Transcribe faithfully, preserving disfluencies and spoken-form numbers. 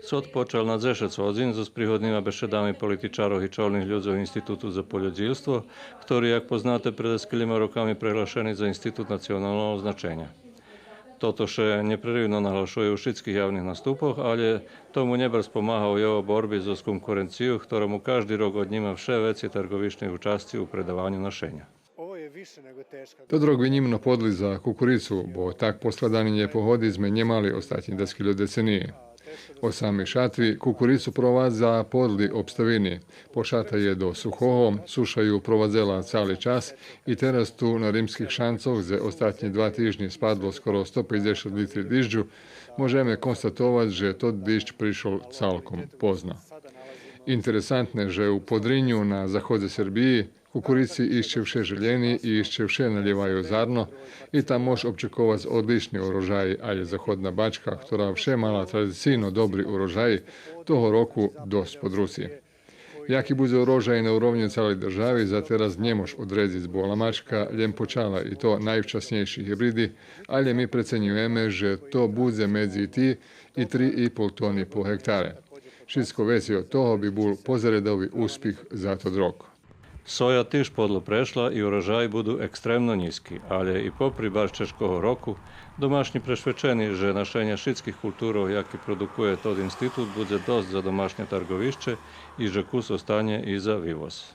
Сход почал на дзешец годзин зоз пригоднима бешедами политичарох и чолних людзох Институту за польодїлство, хтори, як познате, пред даскелїма роками преглашени за институт националного значеня. Тото ше нєпреривно наглашує у шицких явних наступох, алє тому нєбар спомага у його борби зоз конкуренцию, хтора му кажди рок однїма вше вецей тарґовищних учасци у предаваню нашеня. Тот рок винїмно подли за кукурицу, бо так поскладани нєпогоди зме нє мали остатнї даскельо децениї. О самей шатви кукурицу провадза подли обставини. Пошата є до сухого, суша ю провадзела цали час и тераз ту на Римских Шанцох, дзе остатнї два тижнї спадло скоро сто пейдзешат литри дижджу, можеме констатовац же тот диждж пришол цалком позно. Интересантне же у Подриню на заходзе Сербиї кукурици ище вше желєни и ище вше налєваю зарно и там мож обчековац одлични урожаї, алє Заходна Бачка, хтора вше мала традицийно добри урожаї, того року досц подруци. Яки будзе урожай на уровню цалей держави, за тераз нє мож одредзиц, бо ламачка лєм почала и то найвчаснєйши гибриди, алє ми преценюєме же то будзе медзи три и три и пол тони по гектаре. Шицко вецей од того би бул позаредови успих за тот рок. Соя тиж подло прешла и урожаї буду екстремно нїзки, алє и попри барз чежкого року, домашнї прешвечени же нашеня шицких културох, яки продукує тот институт, будзе досц за домашнє тарґовище и же кус останє и за вивоз.